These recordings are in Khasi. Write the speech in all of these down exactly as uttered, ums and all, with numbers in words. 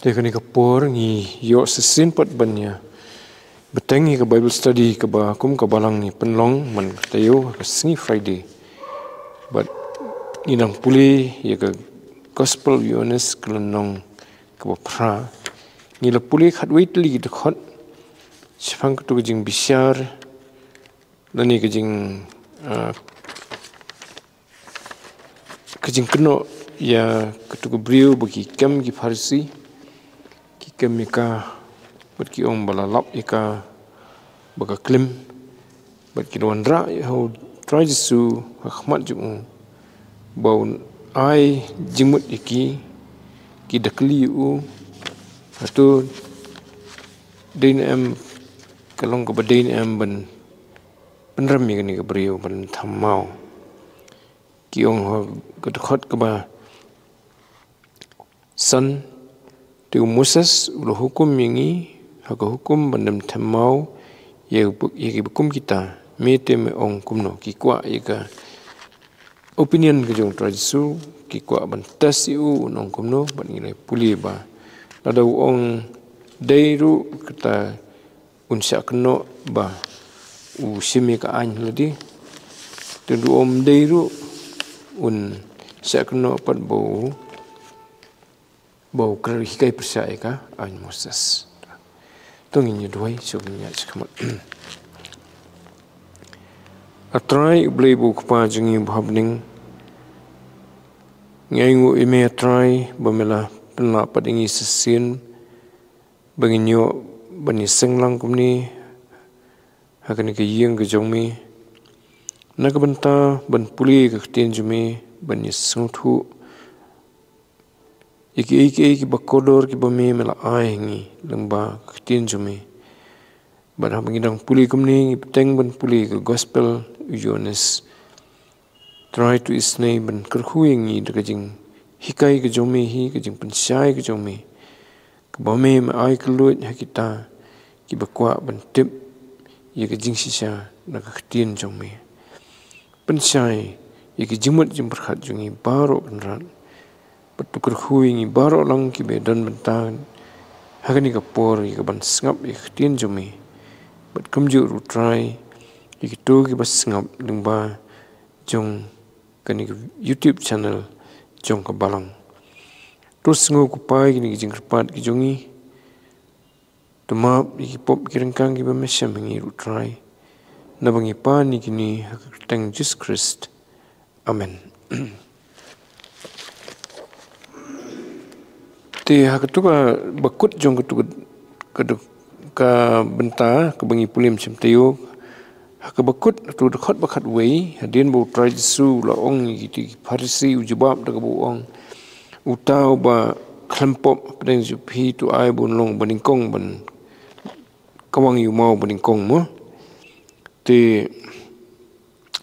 Te kane ka por ngi ïoh shisien pat ban ïa bteng ïa ka Bible study kaba kum ka Balang ngi pynlong man ka taïew ka sngi Friday. Bad ngi nang pule ïa ka Gospel Ïoannis ka lynnong kaba phra. Ngi la pule khatwei tylli ki dkhot shaphang katu ka jingbishar lane ka jing, ah, ka jingkynnoh ïa katu ka briew ba ki kem ki Pharisi, ki kem ïa ka, bad ki ong ba la lap ïa ka ba ka klim, bad ki la wanrah ïa u Trai Jisu ha khmat jong u ba un ai jingmut ïa ki. Ki da kylli ïa u, hato dei ne em, ka long kaba dei ne em ban pynrem ïa kane ka briew ban thymmai. Ki ong ha ka dkhot kaba san, te u Moses u la hukum ïa ngi ha ka hukum ban ym thymmai ïa ki ba kum kita, me te me ong kumno? Ki kwah ïa ka opinion ka jong u Trai Jisu, ki kwah ban test ïa u un ong kumno. Bad ngi la pule ba lada u ong dei ruh, kata un shah kynnoh ba u shim ïa ka aiñ lade. Te lada u ong dei ruh, un shah kynnoh pat ba u, ba u kren hikai pyrshah ïa ka aiñ Moses. To ngin ïa duwai, shu ngin ïa shikmat. A Trai U Blei ba u Kpa jong ngi uba ha bneng, ngi ainguh ïa me A Trai ba me la pynlah pat ïa ngi shisien ba ngin ïoh ban ïaseng lang kumne ha kane ka ïing ka jong me, na ka bynta ban pule ka ktien jong me, ban ïasngewthuh ïa kiei kiei kiba kordor kiba me, me la ai ha ngi lyngba ka ktien jong me. Bad haba ngi dang pule kumne, ngi bteng ban pule ka Gospel u Ïoannis. Trai, to isynei ban kyrkhu ïa ngi da ka jinghikai ka jong me hi, ka jingpynshai ka jong me, kaba me me ai kylluid ha kita kiba kwah ban tip ïa ka jingshisha na ka ktien jong me. Pynshai ïa ka jingmut jingpyrkhat jong ngi baroh kynrad. Bad to kyrkhu ïa ngi baroh lang kiba don bynta ha kane ka por ïa ka ban sngap ïa ka ktien jong me. Bad kumjuh ruh Trai, ïa kito kiba sngap lyngba jong kane ka YouTube channel jong ka Balang. To sngew ko Kpa ïa kine ki jingkyrpad ki jong ngi. To map ïa ki pop ki ryngkang kiba me shem ha ngi ruh Trai. Naba ngi pan ïa kine ha ka kyrteng Jisu Khrist. Amen. Te ha katu ka bakut jong katu ka, ka, ka bynta kaba ngi pule mynshem taïew, ha ka bakut, ha katu ka dkhot ba khatwei, hadien ba u Trai Jisu u la ong ïa kito ki Pharisi, u jubab da kaba u ong, uta uba khlem pop hapdeng jong phi, to ai ba un long uba nyngkong ban kawang ïa u maw uba nyngkong mo. Te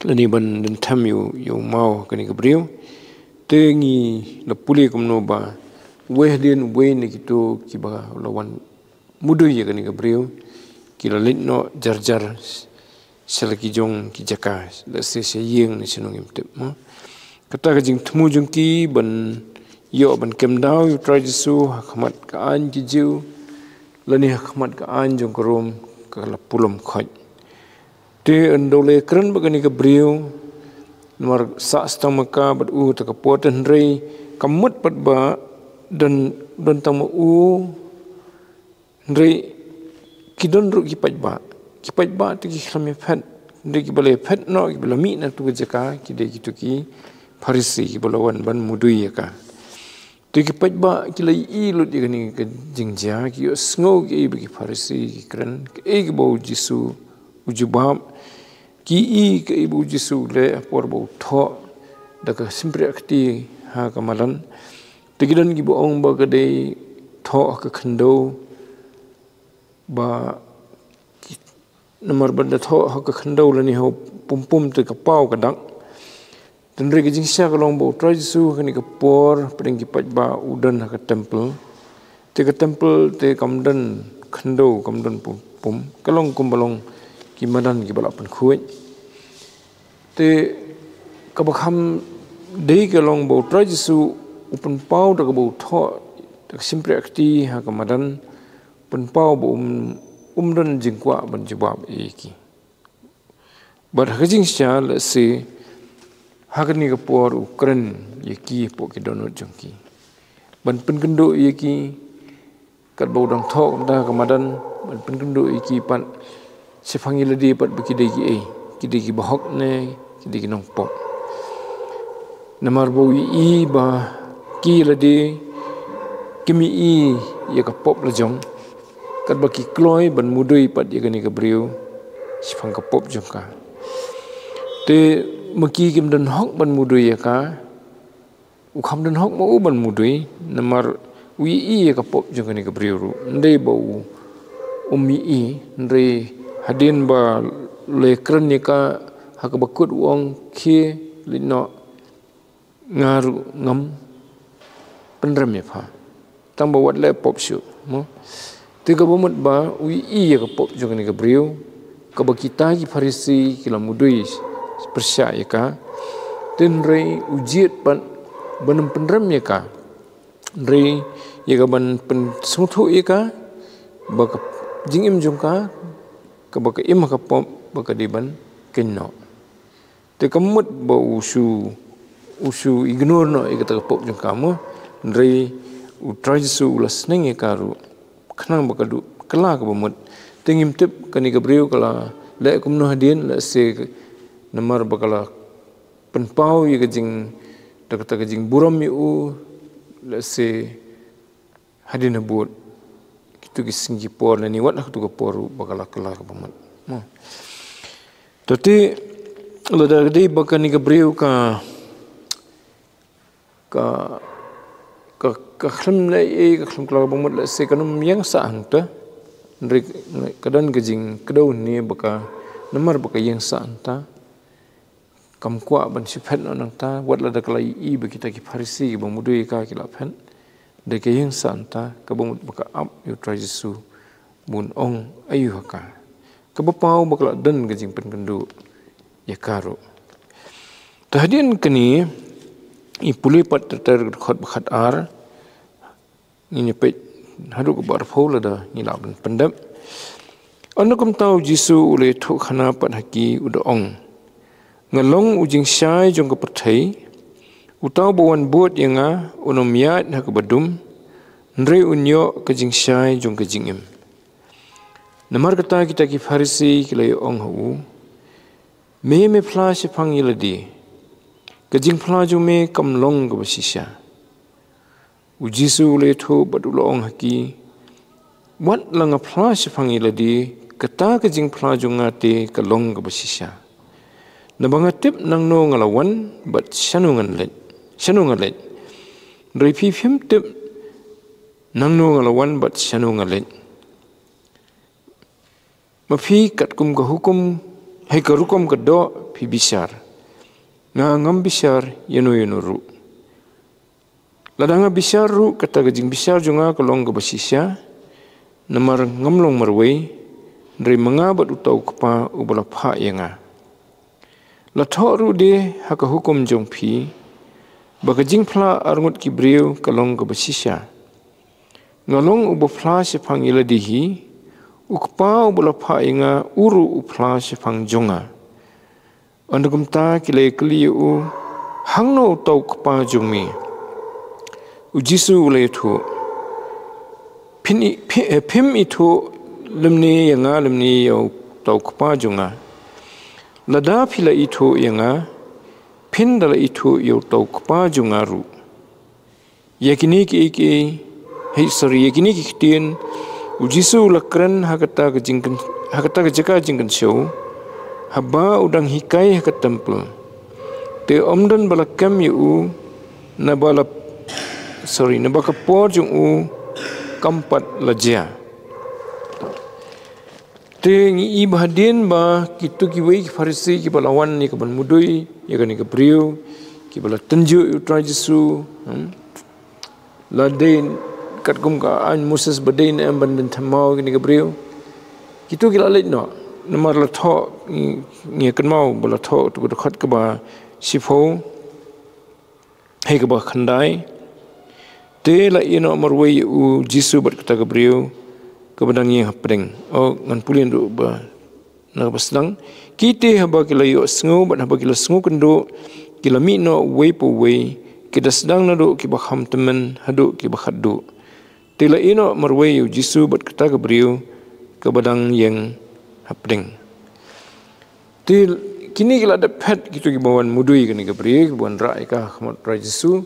lane ban don them ïa u, ïa u maw kane ka briew. Te ngi la pule kumno ba uwei hadien uwei na kito kiba la wan mudui ïa kane ka briew, ki la leit noh jar jar sha la ki jong ki jaka, lehse sha ïing ne shano ngim tip mo. Kata ka jingthmu jong ki ban ïoh ban kem daw ïa u Trai Jisu ha khmat ka aiñ ki Jiw, lane ha khmat ka aiñ jong ka Rom, ka la pulom khoit. Te ynda u la kren bad kane ka briew, namar sah sdang ma ka bad u ta ka por, te hynrei kam mut pat ba don, don tang ma u, hynrei ki don ruh ki paidbah. Ki paidbah te ki khlem ïa phet. Hynrei kiba la ïa phet noh, kiba la mih na katu ka jaka, ki dei kito ki Pharisi kiba la wan ban mudui ïa ka. Te ki paidbah ki la ïohi lut ïa kane ka jingjia, ki ïohsngew kiei ba ki Pharisi ki kren, kiei kaba u Jisu u jubab, ki ïohi kiei ba u Jisu u leh ha por ba u thoh da ka shympriah kti ha ka madan. Te ki don kiba ong ba ka dei thoh ha ka khyndew, ba ki, namar ba da thoh ha ka khyndew lane ha u pum pum te ka paw ka dak. Te hynrei ka jingshisha ka long ba u Trai Jisu ha kane ka por, hapdeng ki paidbah u don ha ka temple. Te ka temple te kam don khyndew, kam don pum pum. Ka long kumba long ki madan kiba la pynkhuid. Te kaba kham dei ka long ba u Trai Jisu u pynpaw da kaba u thoh da ka shympriah kti ha ka madan, pynpaw ba um, um don jingkwah ban jubab ïa ki. Bad ha ka jingshisha lehse ha kane ka por u kren ïa ki hapoh ki dohnud jong ki ban pynkynduh ïa ki, katba u dang thoh kumta ha ka madan, ban pynkynduh ïa ki pat shaphang ïa lade pat ba ki dei kiei, ki dei ki bahok ne ki dei ki nongpop. Namar ba u ïohi ba ki lade kim ïohi ïa ka pop la jong, katba ki kloi ban mudui pat ïa kane ka briew shaphang ka pop jong ka. Te ma ki kim don hok ban mudui ïa ka, u kham don hok ma u ban mudui, namar u ïohi ïa ka pop jong kane ka briew ruh. Hynrei ba u, um ïohi, hynrei hadien ba u la kren ïa ka ha kaba kut u ong, khie leit noh, nga ruh ngam pynrem ïa pha, tang ba wat leh pop shuh, mo. Te kaba mut ba u ïohi ïa ka pop jong kane ka briew, kaba kita ki Pharisi ki la mudui pyrshah ïa ka. Te hynrei u jied pat ban ym pynrem ïa ka, hynrei ïa ka ban pynsngewthuh ïa ka ba ka jingim jong ka, kaba ka im ha ka pop, ba ka dei ban kynnoh. Te ka mut ba u shu, u shu ignore noh ïa kata ka pop jong ka, mo. Hynrei u Trai Jisu u la sneng ïa ka ruh khnang ba ka duh kylla kaba mut. Te ngim tip kane ka briew ka la leh kumno hadien, lehse namar ba ka la pynpaw ïa ka jing, da kata ka jingburom ïa u, lehse hadien habud kito ki sngi ki por lane wat ha katu ka por ruh ba ka la kylla kaba mut, mo. Te lada ka dei ba kane ka briew ka, ka, ka, ka khlem leh ei, ka khlem kylla kaba mut, lehse kan ym ïeng sah hangta. Hynrei ka don ka jingkdew ne ba ka, namar ba ka ïeng sah hangta, kam kwah ban shu phet noh nangta, wat lada ka la ïohi ba kita ki Pharisi kiba mudui ïa ka ki la phet. Dei ka ïeng sah hangta, kaba mut ba ka ap ïa u Trai Jisu, bun ong aïu ha ka. Kaba paw ba ka la don ka jingpynkynduh ïa ka ruh. Te hadien kane, i pule pat ter ter ka dkhot ba khatar, ngin ïa peit haduh kaba arphew lada ngi lah ban pyndep. Ynda kumta u Jisu u la ïathuh khana pat ha ki, u da ong, nga long u jingshai jong ka pyrthei. Uta uba wan bud ïa nga un ym ïaid ha kaba dum, hynrei un ïoh ka jingshai jong ka jingim. Namar kata kita ki Pharisi ki la ïa ong ha u, me, me phla shaphang ïa lade, ka jingphla jong me kam long kaba shisha. U Jisu u la ïathuh bad u la ong ha ki, wat la nga phla shaphang ïa lade, kata ka jingphla jong nga te ka long kaba shisha. Naba nga tip nangno nga la wan bad shano ngan leit, shano nga leit. Hynrei phi phim tip nangno nga la wan bad shano nga leit. Ma phi katkum ka hukum, hei ka rukom ka doh phi bishar. Nga ngam bishar ïano ïano ruh. Lada nga bishar ruh, kata ka jingbishar jong nga ka long kaba shisha, namar ngam long marwei, hynrei ma nga bad uta u Kpa uba la phah ïa nga. La thoh ruh de ha ka hukum jong phi ba ka jingphla arngut ki briew ka long kaba shisha. Nga long uba phla shaphang ïa lade hi, u Kpa uba la phah ïa nga u ruh u phla shaphang jong nga. Ynda kumta ki la ïakylli ïa u, hangno uta u Kpa jong me? U Jisu u la ïathuh, phin i-, phi-, eh, phim ithuh lymne ïa nga lymne ïa uta u Kpa jong nga. Lada phi la ithuh ïa nga, phin da la ithuh ïa uta u Kpa jong nga ruh. Ïa kine kiei kiei, hei, sorry, ïa kine ki ktien u Jisu u la kren ha kata ka jingkyn-, ha kata ka jaka jingkynshew, haba u dang hikai ha ka templ. Te ym don ba la kem ïa u, naba la, sorry, naba ka por jong u kam pat la jia. Te ngi i ba hadien ba kito kiwei ki Pharisi kiba la wan ïa ka ban mudui ïa kane ka briew, kiba la tynjuh ïa u Trai Jisu, hmm? La dei katkum ka aiñ Moses ba dei ne em ban pynthymmai ïa kane ka briew. Kito ki la leit noh. Namar la thoh, ngi, ngi kynmaw ba la thoh tu ka dkhot kaba shiphew, hei kaba khyndai. Te la ïehnoh marwei ïa u Jisu bad kata ka briew kaba dang ïeng hapdeng. O, ngan pule ruh ba na kaba sdang. Ki te haba ki la ïohsngew bad haba ki la sngewkynduh, ki la mih noh uwei pa uwei, ki da sdang naduh kiba kham tymmen haduh kiba khatduh. Te la ïehnoh marwei ïa u Jisu bad kata ka briew kaba dang ïeng hapdeng. Te kine ki la dep phet kito kiba wan mudui ïa kane ka briew, kiba wan rah ïa ka ha khmat u Trai Jisu.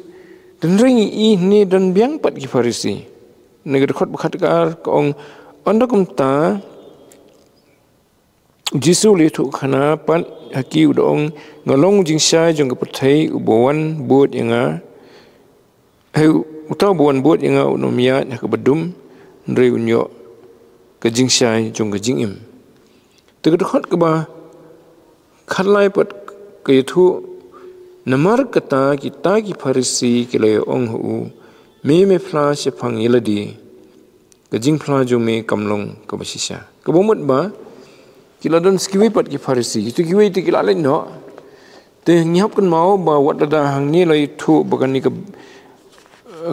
Te hynrei ngi i hangne don biang pat ki Pharisi. Na ka dkhot ba khatkar ka ong, ynda kumta u Jisu u la ïathuhkhana pat ha ki, u da ong, nga long u jingshai jong ka pyrthei, uba wan bud ïa nga, hei, uta uba wan bud ïa nga un ym ïaid ha kaba dum, hynrei un ïoh ka jingshai jong ka jingim. Te ka dkhot kaba khatlai pat ka ïathuh, namar kata kita ki Pharisi ki la ïa ong ha u, me, me phla shaphang ïa lade, ka jingphla jong me kam long kaba shisha. Kaba mut ba ki la don sa kiwei pat ki Pharisi, kito kiwei te ki la leit noh. Te ngi hap kynmaw ba wat lada hangne la ïathuh ba kane ka,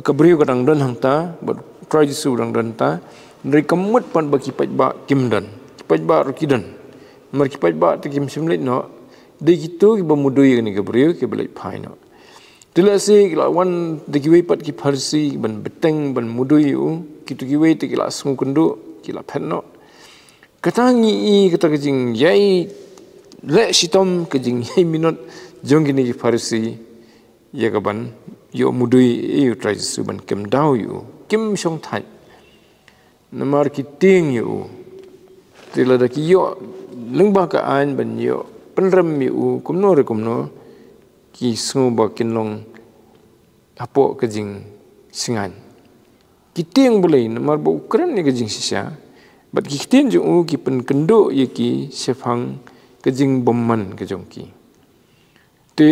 ka briew ka dang don hangta, bad u Trai Jisu dang don hangta, hynrei kam mut pat ba ki paidbah kim don. Ki paidbah ruh ki don. Namar ki paidbah te kim shym leit noh. Dei kito kiba mudui ïa kane ka briew kiba leit phai noh. Te lehse ki la wan da kiwei pat ki Pharisi ban bteng, ban mudui ïa u, kito kiwei te ki la sngewkynduh, ki la phet noh. Kata ngi i kata ka jingïaleh shitom, ka jingïaleh minot jong kine ki Pharisi ïa ka ban ïoh mudui ïa u Trai Jisu, ban kyndaw ïa u, kim shongthait. Namar ki tieng ïa u. Te lada ki ïoh lyngba ka aiñ ban ïoh pynrem ïa u kumno re kumno, ki sngew ba kin long hapoh ka jingsngewsih. Ki tieng balei? Namar ba u kren ïa ka jingshisha, bad ki ktien jong u ki pynkynduh ïa ki shaphang ka jingbymman ka jong ki. Te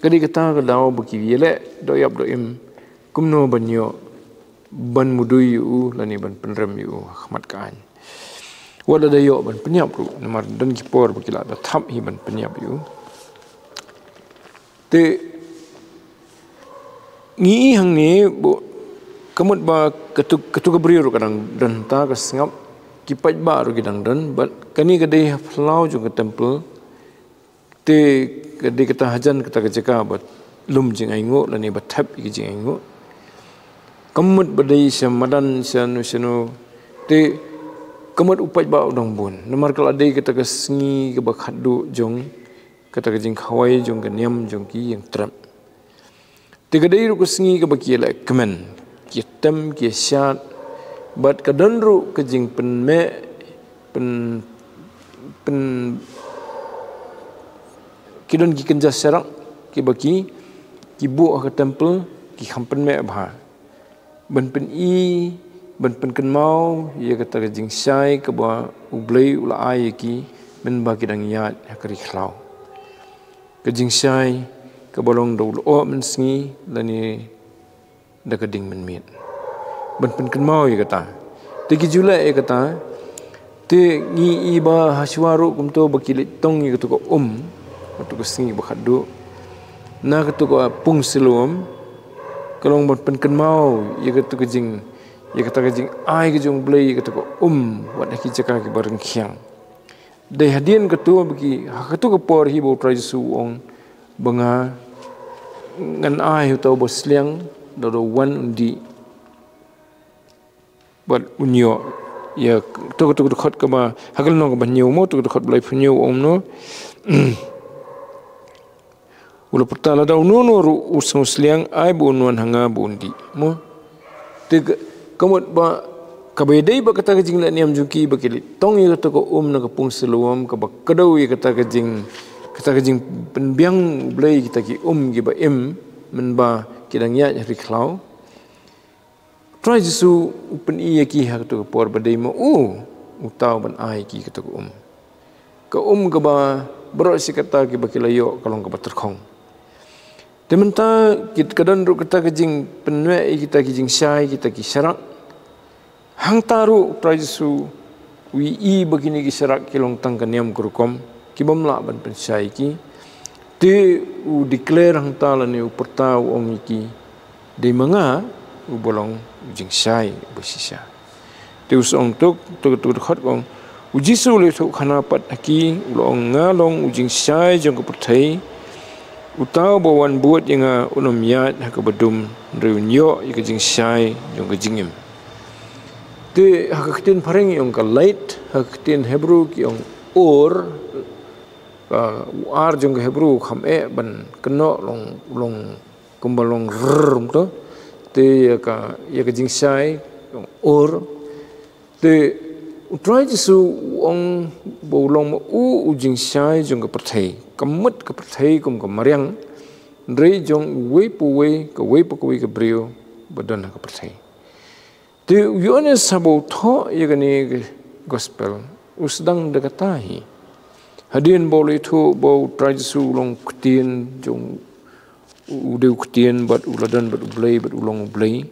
ka dei kata ka daw ba ki ïaleh doh ïap doh im kumno ban ïoh ban mudui ïa u lane ban pynrem ïa u ha khmat ka aiñ. Wat lada ïoh ban pynïap ruh, namar don ki por ba ki la da thap hi ban pynïap ïa u. Te ngi i hangne ba ka mut ba katu, katu ka briew ruh ka dang don hangta ka sngap, ki paidbah ruh ki dang don, bad kane ka dei ha phyllaw jong ka temple. Te ka dei kata hajan kata ka jaka ba lum jingainguh lane ba thep ïa ka jingainguh. Ka mut ba dei sha madan shano shano. Te ka mut u paidbah u dang bun. Namar ka la dei kata ka sngi kaba khatduh jong kata ka jingkhawai jong ka niam jong ki ïingtrep. Te ka dei ruh ka sngi kaba ki ïaleh kmen, ki tem, ki shad, bad ka don ruh ka jingpynmeh, pyn, pyn, ki don ki kynja sharak kiba ki, ki buh ha ka temple, ki kham pynmeh bha. Ban pyni, ban pynkynmaw ïa kata ka jingshai kaba U Blei u la ai ïa ki, mynba ki dang ïaid ha ka ri khlaw. Ka jingshai kaba long da u lyoh mynsngi lane da ka ding mynmiet. Ban pynkynmaw ïa kata. Te ki ju leh ïa kata. Te ngi i ba ha shuwa ruh kumto ba ki leit tong ïa katu ka um, katu ka sngi ba khatduh, na katu ka pung Siloam, ka long ban pynkynmaw ïa katu ka jing, ïa kata ka jingai ka jong U Blei ïa katu ka um, wat ha ki jaka kiba ryngkhiang. Dei hadien katu ba ki, ha katu ka por hi ba U Trai Jisu u ong ba nga, ngan ai ha uta uba sliang, da u wan un dih. Bad un ïoh ïa, to, to, to, dkhot kaba, ha ka lynnong kaba hynñiew mo, to, dkhot ba laiphew hynñiew u ong kumno. U la pyrta, lada uno uno ruh u sngewsliang, ai ba un wan ha nga ba un dih mo. Te ka, ka mut ba, kaba ïadei bad kata ka jingleh niam jong ki ba ki leit tong ïa kata ka um na ka pung Siloam, kaba kdew ïa kata ka jing, kata ka jingpynbiang U Blei kita ki um kiba im, mynba ki dang ïaid ha ri khlaw. Trai Jisu u pyni ïa ki ha katu ka por ba dei ma u, uta uban ai ïa ki katu ka um. Ka um kaba baroh shi katta kiba ki la ïoh ka long kaba tyrkhong. Te mynta ki, ka don ruh kata ka jingpynweh ïa kita ki jingshai, kita ki sharak. Hangta ruh Trai Jisu u ïohi ba kine ki sharak ki long tang ka niam ka rukom, ki bym lah ban pynshai ki. Te u declare hangta lane u pyrta u ong ïa ki, dei ma nga uba long u jingshai uba shisha. Te u ong tuk, tuk, tuk, tuk, ong. U Jisu u la ïathuh khana pat ha ki, u la ong, nga long u jingshai jong ka pyrthei. Uta uba wan bud ïa nga un ym ïaid ha kaba dum, hynrei un ïoh ïa ka jingshai jong ka jingim. Te ha ka ktien phareng ïa ong ka light, ha ka ktien Hebru ki ong or, ka, u ar jong ka Hebru kham eh ban kynnoh long, long, kumba long rrrr to. Te ïa ka, ïa ka jingshai, ong or. Te u Trai Jisu u ong ba u long ma u u jingshai jong ka pyrthei. Ka mut ka pyrthei kum ka mariang, hynrei jong uwei pa uwei, kawei pa kawei ka briew ba don ha ka pyrthei. Te u Ïoannis haba u thoh ïa kane ka gospel, u sdang da kata hi. Hadien ba u la ïathuh ba u Trai Jisu u long ktien jong u, u dei u ktien bad u la don bad u Blei bad u long u Blei.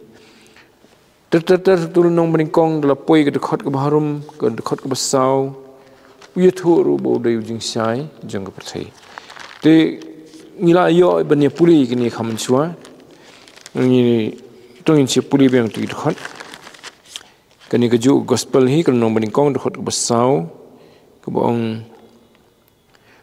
Ter ter ter, tu lynnong banyngkong, da la poi ka dkhot kaba harum, ka dkhot kaba saw, u ïathuh ruh ba u dei u jingshai jong ka pyrthei. Te ngi la ïoh ban ïa pule kine kham mynshuwa. Ngi, to ngin sa pule biang tu ki dkhot. Kane kajuh gospel hi, ka lynnong banyngkong, dkhot kaba saw, kaba ong,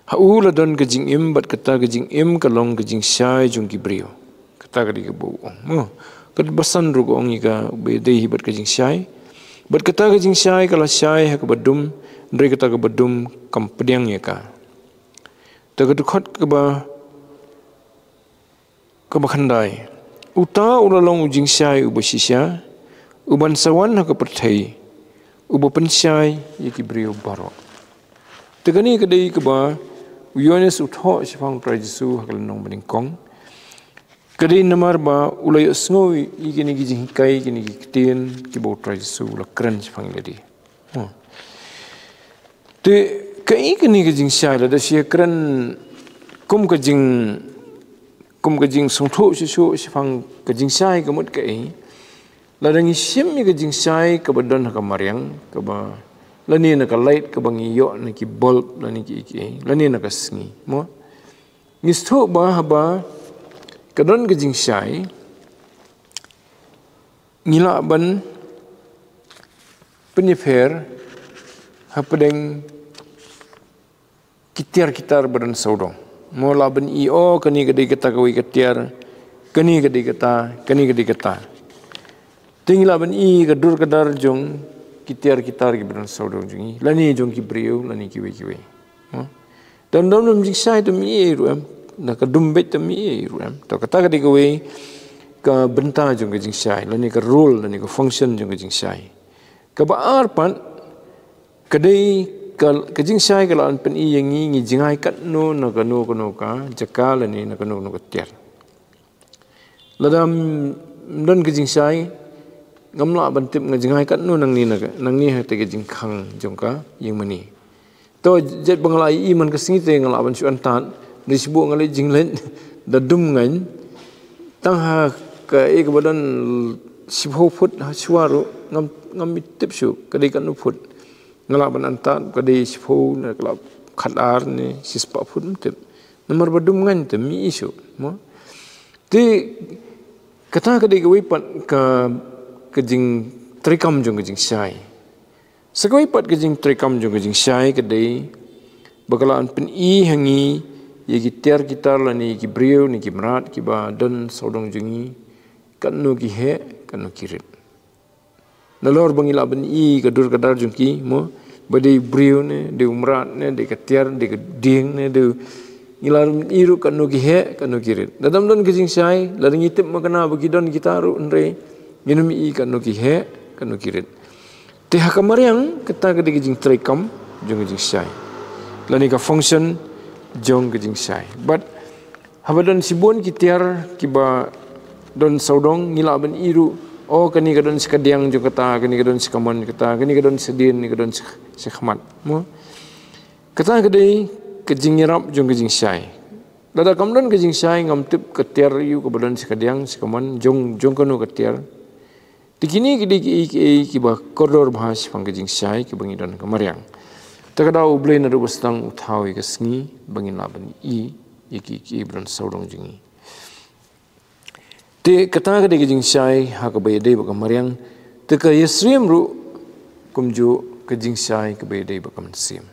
ha u la don ka jingim, bad kata ka jingim ka long ka jingshai jong ki briew. Kata ka dei kaba u ong. Mo, ka dkhot ba san ruh ka ong ïa kaba dei hi bad ka jingshai. Bad kata ka jingshai ka la shai ha kaba dum, hynrei kata kaba dum kam pdiang ïa ka. Te ka dkhot kaba, kaba khyndai. Uta u la long u jingshai uba shisha, uban sa wan ha ka pyrthei, uba pynshai ïa ki briew baroh. Te kane ka dei kaba u Ïoannis u thoh shaphang u Trai Jisu ha ka lynnong banyngkong. Ka dei namar ba u la ïohsngew ïa kine ki jinghikai, kine ki ktien kiba u Trai Jisu u la kren shaphang lade. Hmm. Te kaei kane ka jingshai, lada shu ïakren kum ka jing, kum ka jingsngewthuh shuh shuh shaphang ka jingshai ka mut kaei. Lada ngi shim ïa ka jingshai kaba don ha ka mariang, kaba, lane na ka light kaba ngi ïoh na ki bulb, lane ki, ki, lane na ka sngi, mo. Ngi sngewthuh ba haba ka don ka jingshai, ngi lah ban pynïapher hapdeng ki tiar ki tar ba don sawdong. Mo, lah ban i, oh, kane ka dei kata kawei ka tiar, kane ka dei kata, kane ka dei kata. Te ngi lah ban i ka dur ka dar jong ki tiar ki tar kiba don sawdong jong ngi, lane jong ki briew, lane kiwei kiwei. Mo? Dam dam dam jingshai te ym i ei ruh em. Na ka dum beit te ym i ei ruh em. To kata ka dei kawei ka bynta jong ka jingshai, lane ka role, lane ka function jong ka jingshai. Kaba ar pat, ka dei ka, ka jingshai ka lah ban pyni ïa ngi, ngi jngai katno na kano kano ka jaka lane na kano kano ka tiar. Lada ym don ka jingshai, ngam lah ban tip nga jngai katno nangne na ka, nangne ha te ka jingkhang jong ka ïing mane. To, jait ba nga la ïohi man ka sngi te nga lah ban shu antad, da shibun nga leit jingleit da dum ngan, tang ha kaei kaba don shiphew phut ha shuwa ruh, ngam, ngam tip shuh ka dei katno phut. Nga lah ban antad ka dei shiphew ne ka lah khatar ne shispah phut, ym tip. Namar ba dum ngan te ym i shuh, mo. Te kata ka dei kawei pat ka, ka jingtreikam jong ka jingshai. Sa kawei pat ka jingtreikam jong ka jingshai ka dei ba ka lah ban pyni ha ngi ïa ki tiar ki tar lane ki briew ne ki mrad kiba don sawdong jong ngi, katno ki heh, katno ki rit. Nalor ba ngi lah ban i ka dur ka dar jong ki, mo, ba dei u briew ne, dei u mrad ne, dei ka tiar, dei ka dieng ne, dei u, ngi lah ban i ruh katno ki heh, katno ki rit. Lada ym don ka jingshai, lada ngi tip makna ba ki don kita ruh, hynrei ngin ym i katno ki heh, katno ki rit. Te ha ka mariang, kata ka dei ka jingtreikam jong ka jingshai, lane ka function jong ka jingshai. Bad haba don shibun ki tiar kiba don sawdong, ngi lah ban i ruh, oh, kane ka don sha kadiang jong kata, kane ka don sha kamon kata, kane ka don shadien, kane ka don sha, sha khmat, mo. Kata ka dei ka jingïarap jong ka jingshai. Lada kam don ka jingshai, ngam tip ka tiar aïu kaba don sha kadiang, sha kamon, jong, jong kano ka tiar. Te kine ki dei kiei kiei kiba kordor bha shaphang ka jingshai kaba ngi don ha ka mariang. Te ka daw U Blei naduh ba sdang u thaw ïa ka sngi ba ngin lah ban i ïa kiei kiei ba don sawdong jong ngi. Te kata ka dei ka jingshai ha kaba ïadei bad ka mariang. Te ka ïasyriem ruh kumjuh ka jingshai kaba ïadei bad ka mynsiem.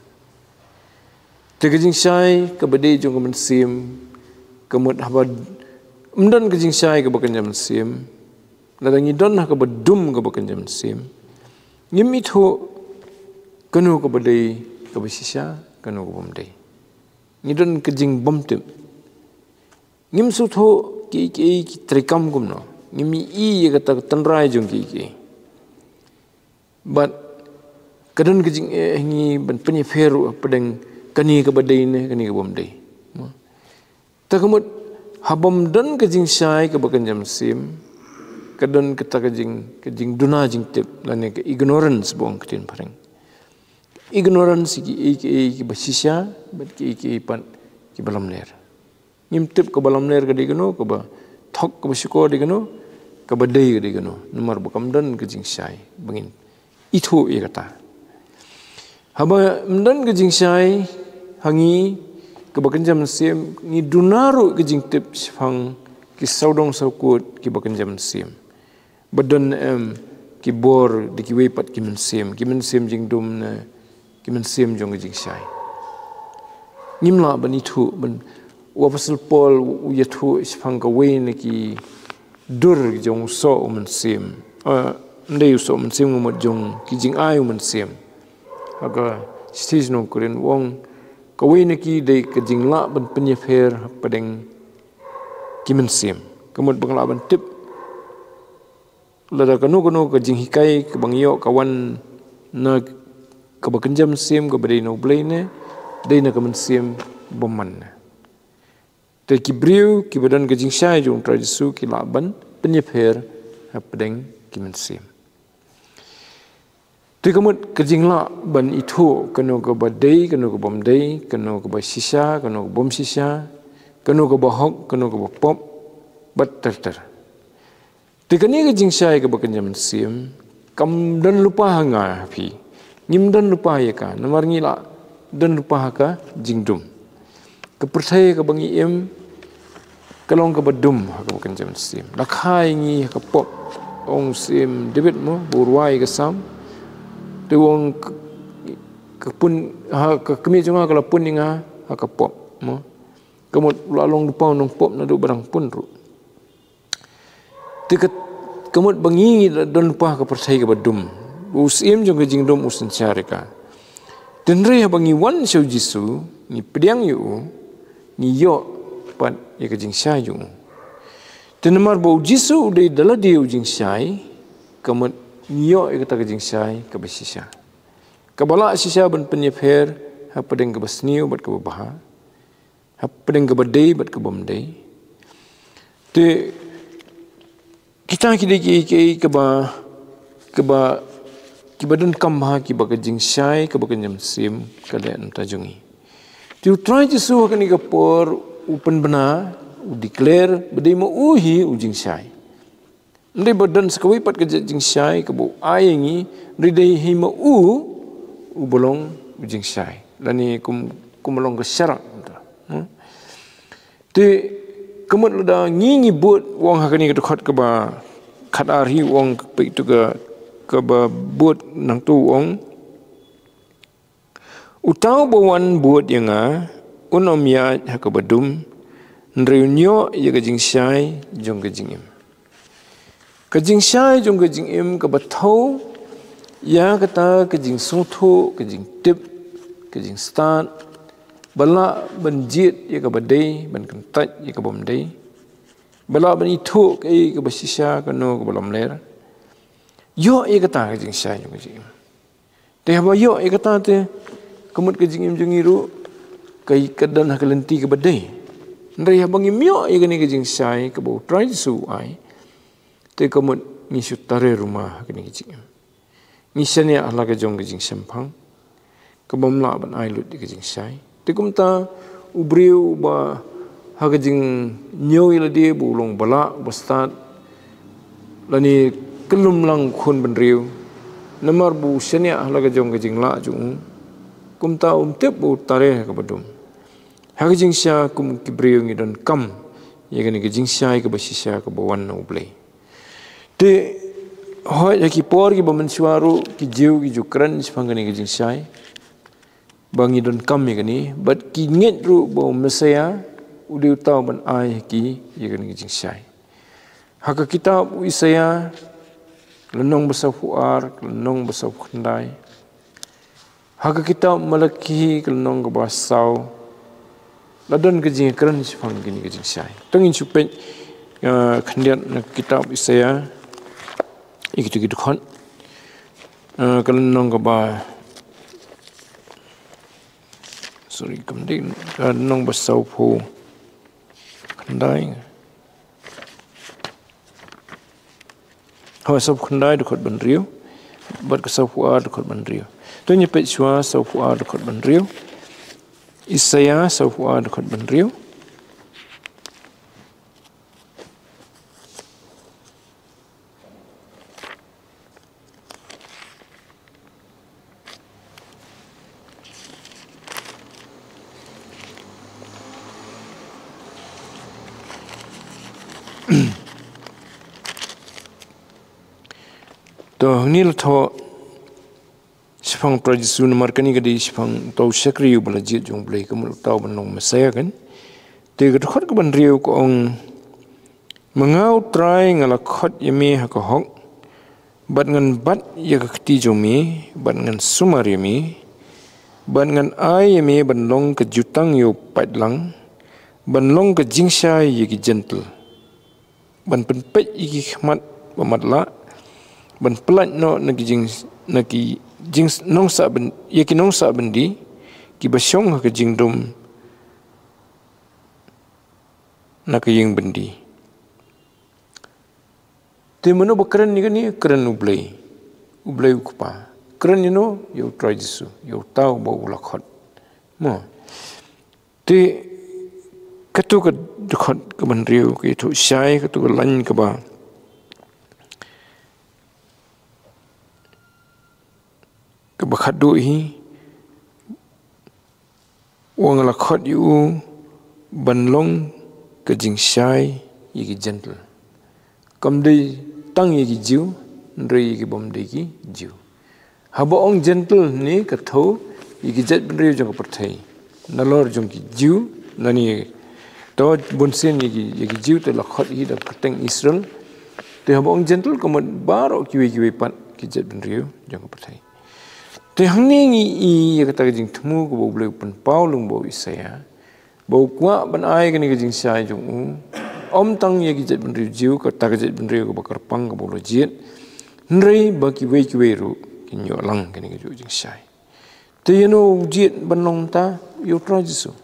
Te ka jingshai kaba dei jong ka mynsiem, ka mut haba ym don ka jingshai kaba kynja mynsiem, lada ngi don ha kaba dum kaba kynja mynsiem, ngim ithuh kano kaba dei kaba shisha, kano kaba ym dei. Ngi don ka jingbymtip. Ngim sngewthuh kiei kiei ki treikam kumno. Ngim i ïa kata ka tynrai jong kiei kiei. Bad ka don ka jingeh ha ngi ban pynïapher ruh hapdeng kane kaba dei ne kane kaba ym dei. Te ka mut haba ym don ka jingshai kaba kynja mynsiem, ka don kata ka jing, ka jingduna jingtip lane ka ignorance ba ong ka ktien phareng. Ignorance ïa kiei kiei kiba shisha bad kiei kiei pat kiba lamler. Ngim tip kaba lamler ka dei kano, kaba thok kaba shukor dei kano, kaba dei ka dei kano. Namar ba kam don ka jingshai ba ngin ithuh ïa kata. Haba ym don ka jingshai ha ngi kaba kynja mynsiem, ngi duna ruh ka jingtip shaphang ki sawdong sawkut kiba kynja mynsiem. Ba don em ki bor da kiwei pat ki mynsiem, ki mynsiem jingdum ne ki mynsiem jong ka jingshai. Ngim lah ban ithuh, ban, u Apostol Paul u ïathuh shaphang kawei na ki dur jong u soh u mynsiem. Ah, ym dei u soh u mynsiem, ka mut jong ki jingai u mynsiem. Ha ka shithi sha ki nong Korinth u ong kawei na ki dei ka jinglah ban pynïapher hapdeng ki mynsiem. Ka mut ba nga lah ban tip lada kano kano ka jinghikai kaba ngi ïoh ka wan na kaba kynja mynsiem kaba dei na U Blei ne dei na ka mynsiem bymman ne. Te ki briew kiba don ka jingshai jong U Trai Jisu ki lah ban pynïapher hapdeng ki mynsiem. Te ka mut ka jinglah ban ithuh kano kaba dei, kano kaba ym dei, kano kaba shisha, kano kaba ym shisha, kano kaba hok, kano kaba pop, bad ter ter. Te kane ka jingshai kaba kynja mynsiem kam don lypa ha nga ha phi. Ngim don lypa ïa ka, namar ngi la don lypa ha ka jingdum. Ka pyrthei kaba ngi im ka long kaba dum ha kaba kynja mynsiem. La kha ïa ngi ha ka pop. Ong u Syiem David mo, ba u rwai ka Salm, te u ong ka, ka pun, ha ka kmie jong nga ka la pun ïa nga ha ka pop mo. Ka mut u la long lypa u nongpop naduh ba dang pun ruh. Te ka, ka mut ba ngi don lypa ha ka pyrthei kaba dum. U Syiem jong ka jingdum u synshar ïa ka. Te hynrei haba ngi wan sha U Jisu, ngi pdiang ïa u, ngi ïoh pat ïa ka jingshai jong u. Te namar ba U Jisu u dei da lade u jingshai, ka mut ngi ïoh ïa kata ka jingshai kaba shisha. Kaba lah shisha ban pynïapher hapdeng kaba sniew bad kaba bha, hapdeng kaba dei bad kaba ym dei. Te kita ki dei kiei kiei kiba, kiba, kiba donkam ha kiba ka jingshai kaba kynja mynsiem ka leh na ka bynta jong ngi. Te U Trai Jisu ha kane ka por u pynbna, u declare ba dei ma u hi u jingshai. Ym dei ba don sa kawei pat ka jait jingshai kaba u ai ïa ngi, hynrei dei hi ma u uba long u jingshai. Lane kum, kum long ka sharak. Hmm? Te ka mut lada ngi ngi bud, u ong ha kane ka dkhot kaba khatar hi, u ong ka peit tu ka, kaba bud nangtu u ong. Uta uba wan bud ïa nga un ym ïaid ha kaba dum, hynrei un ïoh ïa ka jingshai jong ka jingim. Ka jingshai jong ka jingim kaba thew ïa kata ka jingsngewthuh, ka jingtip, ka jingstad, ba lah ban jied ïa kaba dei, ban kyntait ïa kaba ym dei, ba lah ban ithuh kaei kaba shisha, kano kaba lamler. Ïoh ïa kata ka jingshai jong ka jingim. Te haba ïoh ïa kata te, ka mut ka jingim jong ngi ruh ka, ka don ha ka lynti kaba dei. Hynrei haba ngim ïoh ïa kane ka jingshai kaba U Trai Jisu u ai, te ka mut ngi shu tare ruma ha kane ka jingim. Ngi shaniah ha la ka jong ka jingshemphang kaba ym lah ban ai lut ïa ka jingshai. Te kumta u briew uba ha ka jingñiew ïa lade, ba u long ba lah, ba stad, lane kyllum lang u khun bynriew, namar ba u shaniah ha la ka jong ka jinglah jong u, kumta um tip ba u tareh ha kaba dum. Ha ka jingshai kum ki briew ngi donkam ïa kane ka jingshai kaba shisha kaba wan na U Blei. Te hooid ha ki por kiba mynshuwa ruh ki Jiw ki ju kren shaphang kane ka jingshai ba ngi donkam ïa kane, bad ki ngeit ruh ba u Messaïah u dei uta uban ai ha ki ïa kane ka jingshai. Ha ka kitab u Isaïah, lynnong ba sawphew ar, lynnong ba sawphew khyndai. Ha ka kitab Malakhi, ka lynnong kaba saw, la don ka jingkren shaphang kane ka jingshai. To ngin shu peit, eh, khyndiat na ka kitab Isaïah, ïa kito ki dkhot. Eh, ka lynnong kaba, sorry, kam dei, ka lynnong ba sawphew khyndai. Hooid, sawphew khyndai dkhot ba hynriew bad ka sawphew ar dkhot ba hynriew. To ngin peit shuwa sawphew ar dkhot ba hynriew. Isaïah sawphew ar dkhot ba hynriew. To, hangne la thoh shaphang U Trai Jisu, namar kane ka dei shaphang uta u shakri uba la jied jong U Blei, ka mut uta uban long Messaïah kan. Te ka dkhot kaba hynriew ka ong, "Ma nga U Trai nga la khot ïa me ha ka hok, bad ngan bat ïa ka kti jong me, bad ngan sumar ïa me, bad ngan ai ïa me ban long ka jutang ïa u paidlang, ban long ka jingshai ïa ki jentil, ban pynpeit ïa ki khmat ba matlah, ban pyllait noh na ki jing, na ki jing nongsah byn, ïa ki nongsah byndi, kiba shong ha ka jingdum na ka ïing byndi." Te mano ba kren ïa kane? Kren U Blei. U Blei U Kpa. Kren ïa no? Ïa U Trai Jisu, ïa uta uba u la khot. Mo. Te kato ka dkhot kaba hynriew ka ïathuh shai, kato ka lain kaba, kaba khatduh hi, "Wa nga la khot ïa u ban long ka jingshai ïa ki jentil." Kam dei tang ïa ki Jiw, hynrei ïa ki bym dei ki Jiw. Haba ong jentil ne ka thew ïa ki jaitbynriew jong ka pyrthei. Nalor jong ki Jiw, lane to bunsien ïa ki, ïa ki Jiw te la khot hi da ka kyrteng Israel. Te haba ong jentil ka mut baroh kiwei kiwei pat ki jaitbynriew jong ka pyrthei. Te hangne ngi i ïa kata ka jingthmu kaba U Blei u pynpaw lyngba u Isaïah, ba u kwah ban ai kane ka jingshai jong u, ym tang ïa ki jaitbynriew Jiw, kata ka jaitbynriew kaba kyrpang kaba u la jied, hynrei ba kiwei kiwei ruh kin ïoh lang kane ka jingshai. Te ïa no u jied ban long mynta? Ïa U Trai Jisu.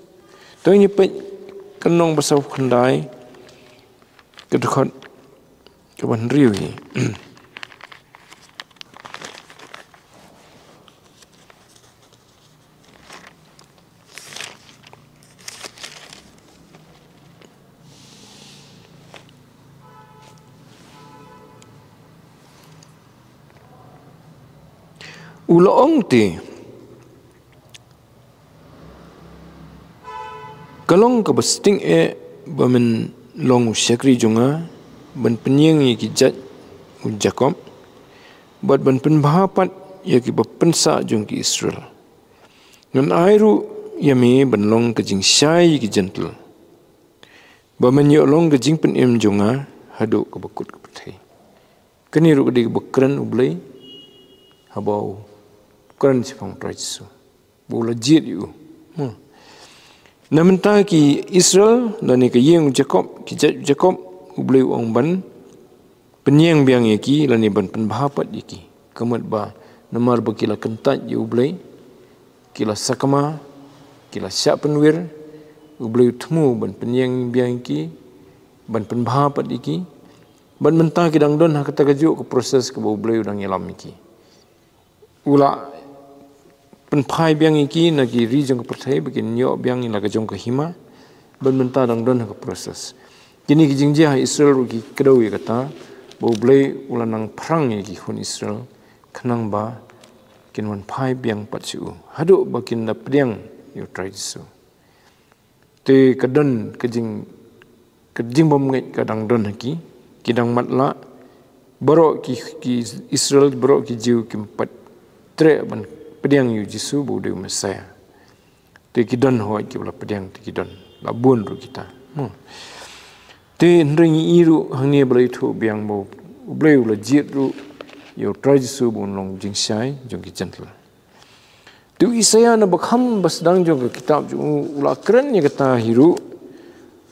To ngin peit ka lynnong ba sawphew khyndai, ka dkhot kaba hynriew hi. U la ong te, "Ka long kaba sting eh ba men long u shakri jong nga, ban pynïeng ïa ki jait u Jakob, bad ban pynbha pat ïa kiba pynsah jong ki Israel. Ngan ai ruh ïa me ban long ka jingshai ïa ki jentil, ba men ïoh long ka jingpynim jong nga haduh kaba kut ka pyrthei." Kane ruh ka dei kaba kren U Blei haba u kren shaphang U Trai Jisu, ba u la jied ïa u. Hmm. Na mynta ki Israel, lane ka ïing u Jakob, ki jait u Jakob, U Blei u ong ban pynïeng biang ïa ki, lane ban pynbha pat ïa ki. Ka mut ba namar ba ki la kyntait ïa U Blei, ki la sakma, ki la shah pynwir, U Blei u thmu ban pynïeng biang ïa ki, ban pynbha pat ïa ki. Bad mynta ki dang don ha kata kajuh ka process kaba U Blei u dang ïalam ïa ki. U la pynphai biang ïa ki na ki ri jong ka pyrthei ba kin ïoh biang ïa la ka jong ka hima. Bad mynta dang don ha ka process. Kine ki jingjia ha Israel ruh ki kdew ïa kata. ba U Blei u la nang phrang ïa ki khun Israel, khnang ba kin wan phai biang pat sha u, haduh ba kin da pdiang ïa U Trai Jisu. Te ka don ka jing, ka jingbymngeit ka dang don ha ki, ki dang matlah, baroh ki, ki Israel, baroh ki Jiw kim pat treh ban pdiang ïa U Jisu ba u dei u Messiah. Te ki don hooid kiba la pdiang, te ki don la bun ruh kita. Hmm. Te hynrei ngi i ruh hangne ba la ïathuh biang ba U Blei u la jied ruh ïa U Trai Jisu ba un long jingshai jong ki Jentil. Te u Isaïah na ba kham ba sdang jong ka kitab jong u, u la kren ïa kata hi ruh,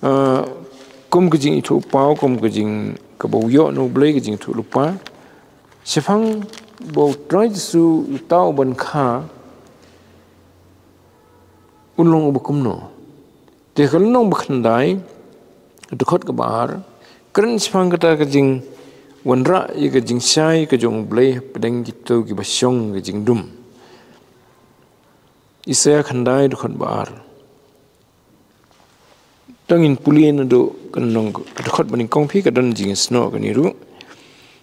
ah, kum ka jingithuhpaw, kum ka jing kaba u ïoh na U Blei, ka jingithuhlypa shaphang ba U Trai Jisu uta uban kha un long uba kumno. Te ka lynnong ba khyndai, ka dkhot kaba ar, kren shaphang kata ka jingwanrah ïa ka jingshai ka jong U Blei hapdeng kito kiba shong ka jingdum. Isaïah khyndai, dkhot ba ar. To ngin pule naduh ka lynnong, ka dkhot ba nyngkong, phi, ka don jingsnoh kane ruh.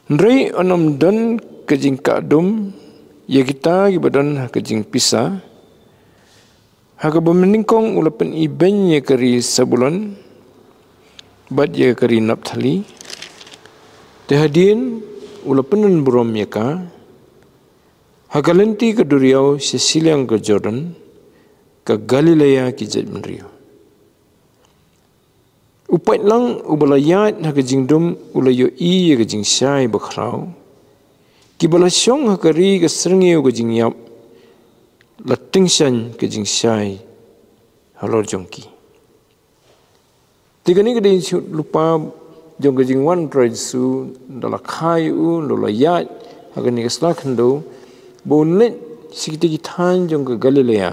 Hynrei un ym don ka jingkah dum ïa kita kiba don ha ka jingpisa. Ha kaba mynnyngkong u la pynibeiñ ïa ka ri Sebulon bad ïa ka ri Naphtali. Te hadien u la pynbun burom ïa ka ha ka lynti ka duriaw sha shiliang ka Jordan, ka Galilea ki jaitbynriew. U paidlang uba la ïaid ha ka jingdum u la ïohi ïa ka jingshai bakhraw. Kiba la shong ha ka ri ka syrngiew ka jingïap la tyngshaiñ ka jingshai halor jong ki. Te kane ka dei ka jingithuhlypa jong ka jingwan U Trai Jisu, ynda la kha ïa u, ynda la ïaid ha kane ka sla khyndew, ba un leit sha kita ki thaiñ jong ka Galilea,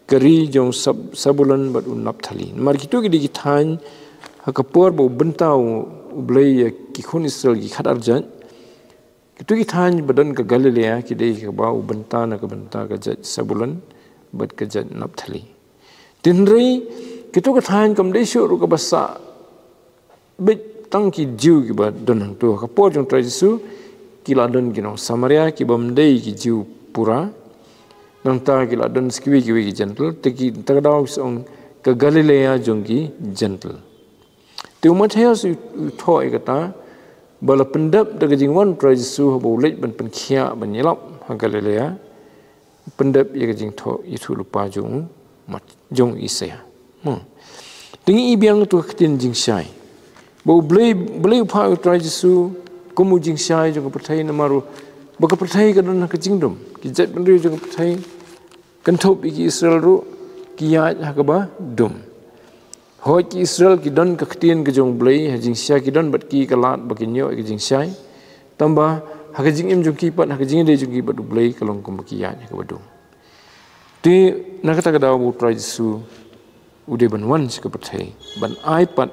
ka ri jong Sab-, Sebulon bad u Naphtali. Namar kito ki dei ki thaiñ ha ka por ba u bynta U Blei ïa ki khun Israel ki khatar jait. Kito ki thaiñ ba don ka Galilea ki dei kaba u bynta na ka bynta ka jait Sebulon bad ka jait Naphtali. Te hynrei kito ki thaiñ kam dei shuh ruh kaba sah beit tang ki Jiw kiba don hangto. Ha ka por jong U Trai Jisu ki la don ki nong Samaria kiba ym dei ki Jiw pura. Nangta ki la don sa kiwei kiwei ki Jentil, te kita ka daw ki sa ong ka Galilea jong ki Jentil. Te u Mathaios u, u thoh ïa kata ba la pyndep da ka jingwan U Trai Jisu haba u leit ban pynkhiah ban ïalap ha Galilea. Pyndep ïa ka jingthoh, ïathuhlypa jong u Mat-, jong u Isaïah. Hmm. Te ngi i biang ïa ka ktien jingshai ba U Blei, Blei u phah ïa U Trai Jisu kum u jingshai jong ka pyrthei, namar ba ka pyrthei ka don ha ka jingdum, ki jaitbynriew jong ka pyrthei, kynthup ïa ki Israel ruh, ki ïaid ha kaba dum. Hooid, ki Israel ki don ka ktien ka jong U Blei, ha jingshai ki don bad ki ka lad ba kin ïoh ïa ka jingshai. Tangba ha ka jingim jong ki pat, ha ka jingïadei jong ki bad U Blei, ka long kumba ki ïaid ha kaba dum. Te na kata ka daw ba U Trai Jisu u dei ban wan sha ka pyrthei ban ai pat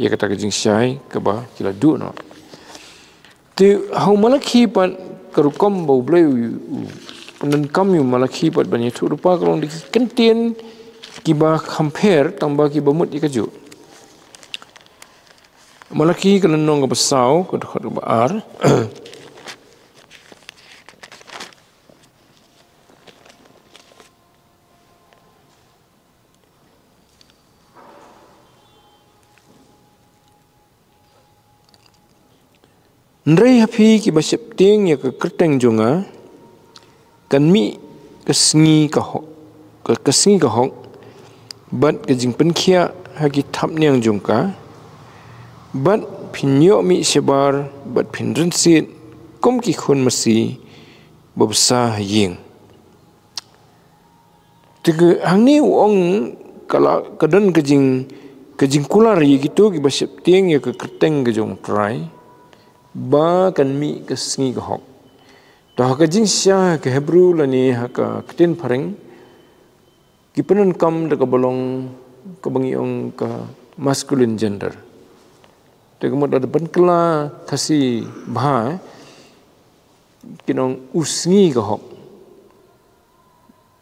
ïa kata ka jingshai kaba ki la duh noh. Te ha u Malakhi pat ka rukom ba U Blei u, u pyndonkam ïa u Malakhi pat ban ïathuhlypa ka long da ki kyntien kiba kham pher tangba kiba mut ïa kajuh. Malakhi ka lynnong kaba saw, ka dkhot kaba ar. Hynrei ha phi kiba sheptieng ïa ka kyrteng jong nga, kan mih ka sngi ka hok, ka, ka sngi ka hok, bad ka jingpynkhiah ha ki thapniang jong ka, bad phin ïoh mih shabar, bad phin rynsied kum ki khun masi ba bsa ha ïing. Te ka hangne u ong ka la, ka don ka jing, ka jingkular ïa kito kiba sheptieng ïa ka kyrteng ka jong U Trai ba kan mih ka sngi ka hok. To ha ka jingshisha ka Hebru lane ha ka ktien phareng ki pyndonkam da kaba long kaba ngi ong ka masculine gender. Te ka mut lada pynkylla Khasi bha kin ong u sngi ka hok.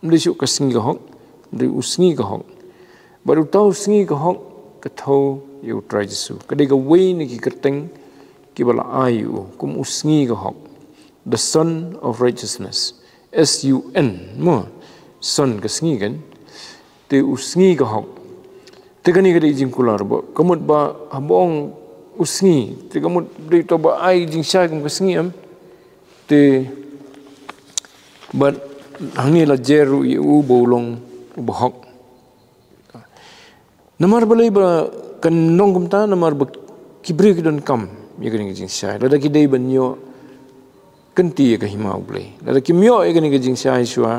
Ym dei shuh ka sngi ka hok, ym dei u sngi ka hok. Bad uta u sngi ka hok ka thew ïa U Trai Jisu. Ka dei kawei na ki kyrteng kiba la ai ïa u kum u sngi ka hok, the Sun of Righteousness. S U N, mo, Sun ka sngi kan. Te u sngi ka hok. Te kane ka dei jingkular ba ka mut ba haba ong u sngi, te ka mut dei to ba ai jingshai kum ka sngi, em. Te bad hangne la jer ruh ïa u ba u long uba hok. Namar balei ba kan long kumta? Namar ba ki briew ki donkam ïa kane ka jingshai. Lada ki dei ban ïoh kynti ïa ka hima U Blei, lada kim ïoh ïa kane ka jingshai shuwa,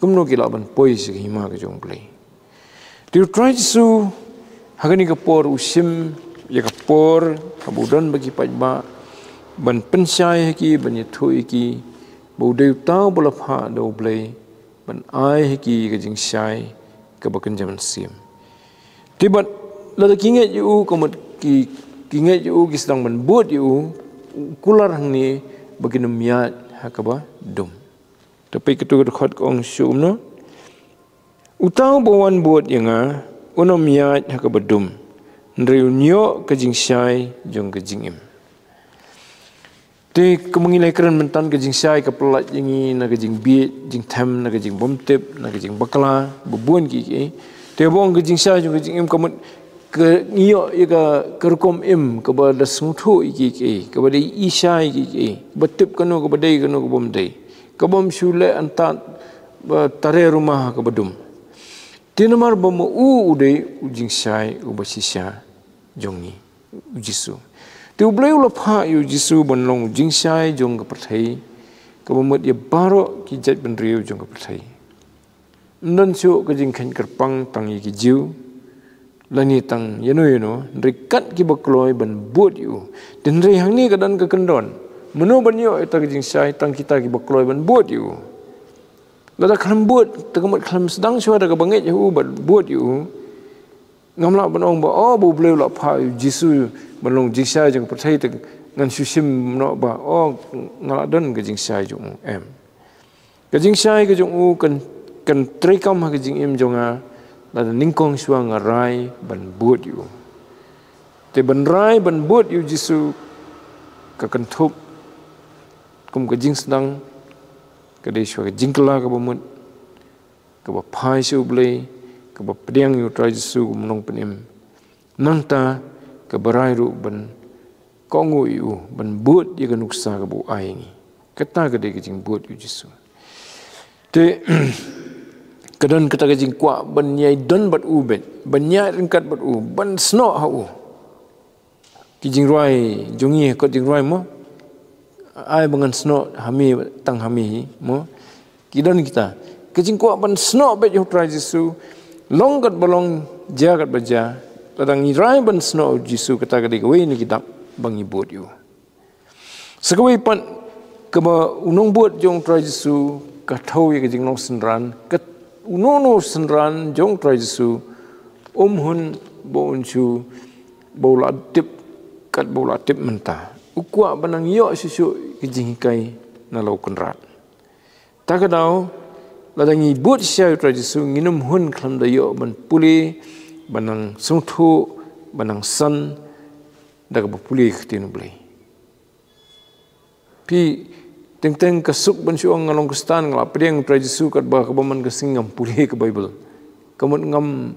kumno ki lah ban poi sha ka hima ka jong U Blei? Te U Trai Jisu ha kane ka por u shim ïa ka por haba u don bad ki paidbah, ban pynshai ha ki, ban ïathuh ïa ki ba u dei uta uba la phah da U Blei ban ai ha ki ka jingshai kaba kynja mynsiem. Te bad lada ki ngeit ïa u, ka mut ki, ki ngeit ïa u, ki sdang ban bud ïa u, u kular hangne ba kin ym ïaid ha kaba dum. Te peit katu ka dkhot ka ong shuh kumno: Uta uba wan bud ïa nga un ym ïaid ha kaba dum, hynrei un ïoh ka jingshai jong ka jingim. Te kumba ngi la kren mynta, ka jingshai ka pyllait ïa ngi na ka jingbieit, jingthem, na ka jingbymtip, na ka jingbakla, ba bun kiei kiei. Te haba ong ka jingshai jong ka jingim, ka mut ka ngi ïoh ïa ka, ka rukom im kaba da sngewthuh ïa kiei kiei, kaba da ishai ïa kiei kiei, kaba tip kano kaba dei, kano kaba ym dei, kaba ym shu leh antad ba tare rumah kaba dum. Te namar ba ma u u dei u jingshai uba shisha jong ngi, u Jisu. Te U Blei u la phah ïa u Jisu ban long u jingshai jong ka pyrthei, kaba mut ïa baroh ki jaitbynriew jong ka pyrthei. Ym don shuh ka jingkheiñ kyrpang tang ïa ki Jiw, lane tang ïano ïano, hynrei kat kiba kloi ban bud ïa u. Te hynrei hangne ka don ka kyndon. Mano ban ïoh ïa kata ka jingshai? Tang kita kiba kloi ban bud ïa u. Lada khlem bud, te ka mut khlem sdang shuwa da kaba ngeit ha u ban bud ïa u. Ngam lah ban ong ba, oh, ba U Blei u la phah ïa u Jisu ban long jingshai jong ka pyrthei, te ngan shu shim noh ba, oh, nga la don ka jingshai jong u, em. Ka jingshai ka jong u kan, kan treikam ha ka jingim jong nga lada nyngkong shuwa nga rai ban bud ïa u. Te ban rai ban bud ïa u Jisu ka kynthup kum ka jingsdang, ka dei shuwa ka jingkylla kaba mut, kaba phai sha U Blei, kaba pdiang ïa U Trai Jisu kum u nongpynim. Nangta kaba rai ruh ban kohnguh ïa u, ban bud ïa ka nuksa kaba u ai ïa ngi. Kata ka dei ka jingbud ïa u Jisu. Te ka don kata ka jingkwah ban ïai don bad u beit, ban ïai ryngkat bad u, ban snoh ha u. Ki jingrwai jong ngi, kot jingrwai mo, ai ba ngan snoh ha me, tang ha me hi mo. Ki don kita ka jingkwah ban snoh beit ïa U Trai Jisu, long katba long, jia katba jia. Lada ngi rai ban snoh ïa u Jisu, kata ka dei kawei na ki dak ba ngi bud ïa u. Sa kawei pat, kaba u nongbud jong U Trai Jisu ka thew ïa ka jinglong synran, ka, uno uno u synran jong U Trai Jisu, um hun ba un shu, ba u la tip, katba u la tip mynta. U kwah ban nang ïoh shuh shuh ki jinghikai na la u Kynrad. Ta ka daw, lada ngi bud shisha ïa U Trai Jisu, ngin ym hun khlem da ïoh ban pule, ban nang sngewthuh, ban nang san da kaba pule ka ktien U Blei. Phi, teng teng ka suk ban shu ong nga long Khristan, nga la pdiang U Trai Jisu, katba kaba man ka sngi ngam pule ka Baibl. Ka mut ngam,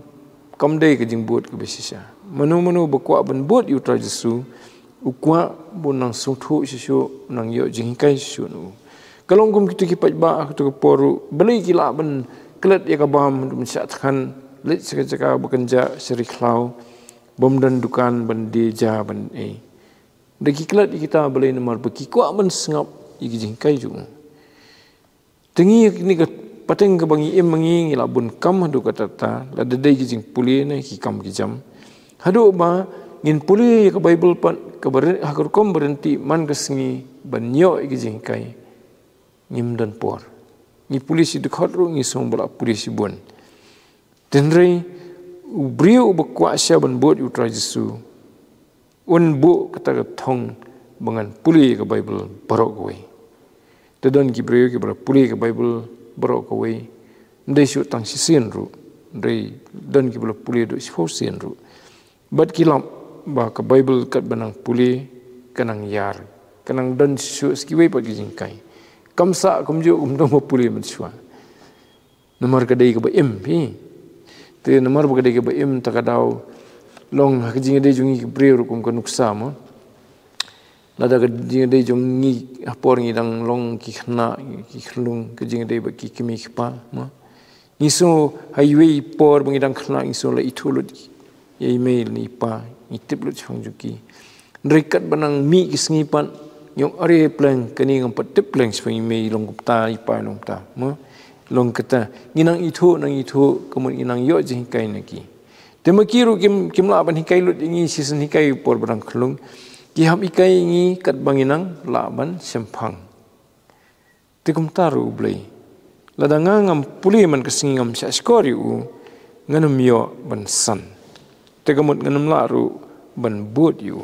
kam dei ka jingbud kaba shisha. Mano mano ba kwah ban bud ïa U Trai Jisu, u kwah ba un nang sngewthuh shisha, un nang ïoh jinghikai shisha na u. Ka long kum kito ki paidbah ha kato ka por ruh, balei ki lah ban klet ïa ka bam, ban shah thngan, leit sha ka jaka ba kynjah, sha ri khlaw, bym don dukan ban die ja, ban ei. Da ki klet ïa kita, balei? Namar ba ki kwah ban sngap ïa ki jinghikai jong u. Te ngi, kine ka pateng kaba ngi im ma ngi, ngi la bun kam haduh katta katta, lada dei ki jingpule ne ki kam ki jam. Haduh ba ngin pule ïa ka Baibl pat, kaba ry-, ha ka rukom ba ryntih man ka sngi ban ïoh ïa ki jinghikai, ngim don por. Ngi pule shi dkhot ruh ngi sngew ba la pule shibun. Hynrei u briew uba kwah shisha ban bud ïa U Trai Jisu, un buh kata ka thong ba ngan pule ïa ka Baibl baroh kawei. Te don ki briew kiba la pule ïa ka Baibl baroh kawei, ym dei shuh tang shisien ruh, hynrei don kiba la pule haduh shiphew sien ruh. Bad ki lap ba ka Baibl katba nang pule, ka nang ïar, ka nang don shuh shuh sa kiwei pat ki jinghikai. Kam sah kumjuh kumto ba pule mynshuwa. Namar ka dei kaba im phi. Te namar ba ka dei kaba im, ta ka daw long ha ka jingïadei jong ngi ki briew ruh kum ka nuksa mo. Lada ka jingïadei jong ngi ha por ngi dang long ki khynnah, ki khyllung, ka jingïadei bad ki kmie ki kpa mo. Ngi sngew ha iwei i por ba ngi dang khynnah ngi sngew la ithuh lut ïa i mei lane i pa, ngi tip lut shaphang jong ki. Hynrei katba nang mih ki sngi pat, ngi ong, are pleng, kane ngam pat tip pleng shaphang i mei, long kumta, i pa long kumta mo. Long kata, ngi nang ithuh, nang ithuh, ka mut ngi nang ïoh jinghikai na ki. Te ma ki ruh kim, kim lah ban hikai lut ïa ngi shisien hikai ha i por ba dang khyllung. Ki hap hikai ïa ngi katba ngi nang lah ban shemphang. Te kumta ruh U Blei. Lada nga ngam pule man ka sngi, ngam shah shkor ïa u, ngan ym ïoh ban san. Te ka mut ngan ym lah ruh ban bud ïa u.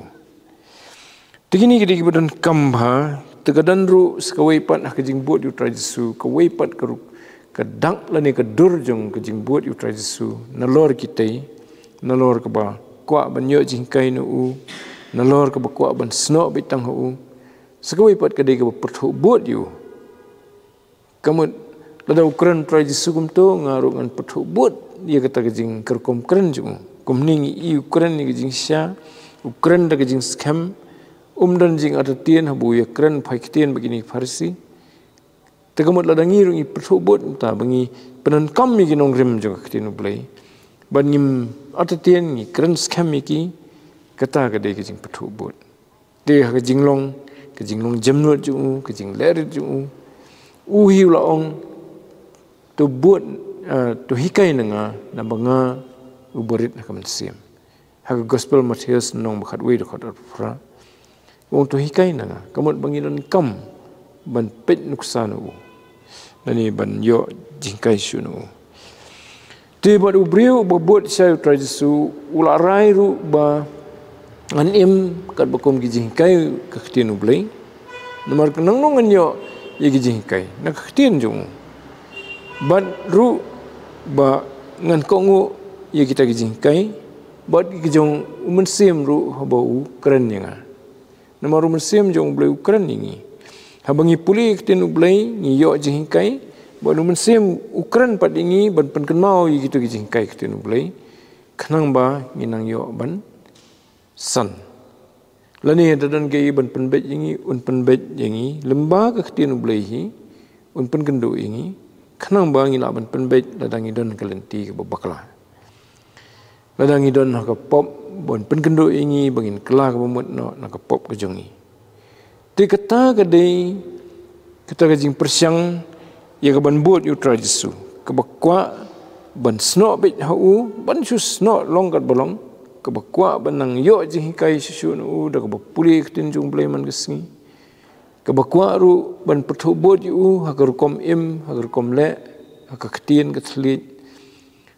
Te kine ki dei kiba donkam bha, te ka don ruh sa kawei pat ha ka jingbud ïa U Trai Jisu, kawei pat ka ruh ka dak lane ka dur jong ka jingbud ïa U Trai Jisu, nalor kitei, nalor kaba kwah ban ïoh jinghikai na u, nalor kaba kwah ban snoh beit tang ha u. Sa kawei pat ka dei kaba pyrthuh bud ïa u. Ka mut, lada u kren Trai Jisu kumto, nga ruh ngan pyrthuh bud ïa kata ka jing, ka rukom kren jong u. Kumne ngi i u kren ïa ka jingshisha, u kren da ka jingskhem, um don jingartatien haba u ïakren phai ktien bad kine ki Pharisi. Te ka mut lada ngi ruh ngi pyrthuh bud mynta ba ngi pyndonkam ïa ki nongrim jong ka ktien U Blei, bad ngim artatien, ngi kren skhem ïa ki, kata ka dei ka jingpyrthuh bud. Te ha ka jinglong, ka jinglong jemnud jong u, ka jingleh rit jong u, u hi u la ong, to bud, eh, to hikai na nga, naba nga uba rit ha ka mynsiem. Ha ka Gospel Mathaios lynnong ba khatwei, dkhot arphew phra, u ong, to hikai na nga, ka mut ba ngi donkam ban peit nuksa na u, lane ban ïoh jinghikai shuh na u. Te bad u briew uba bud shai U Trai Jisu, u la rai ruh ba ngan im katba kum ki jinghikai ka ktien U Blei. Namar ka nangno ngan ïoh ïa ki jinghikai? Na ka ktien jong u. Bad ruh ba ngan kohnguh ïa kita ki jinghikai bad ki jong u Mynsiem ruh haba u kren ïa nga. Namar u Mynsiem jong U Blei u kren ïa ngi. Haba ngi pule ïa ka ktien U Blei, ngi ïoh jinghikai, bad u Mynsiem u kren pat ïa ngi ban pynkynmaw ïa kito ki jinghikai ka ktien U Blei, khnang ba ngin nang ïoh ban san. Lane lada don kaei ban pynbeit ïa ngi, un pynbeit ïa ngi lyngba ka ktien U Blei hi, un pynkynduh ïa ngi, khnang ba ngin lah ban pynbeit lada ngi don ha ka lynti kaba bakla. Lada ngi don ha ka pop, ba un pynkynduh ïa ngi ba ngin kylla kaba mut noh na ka pop ka jong ngi. Te kata ka dei, kata ka jingpyrshang ïa kaban bud ïa U Trai Jisu, kaba kwah ban snoh beit ha u, ban shu snoh long katba long, kaba kwah ban nang ïoh jinghikai shuh shuh na u da kaba pule ïa ka ktien jong U Blei man ka sngi, kaba kwah ruh ban pyrthuh bud ïa u ha ka rukom im, ha ka rukom leh, ha ka ktien ka thylliej.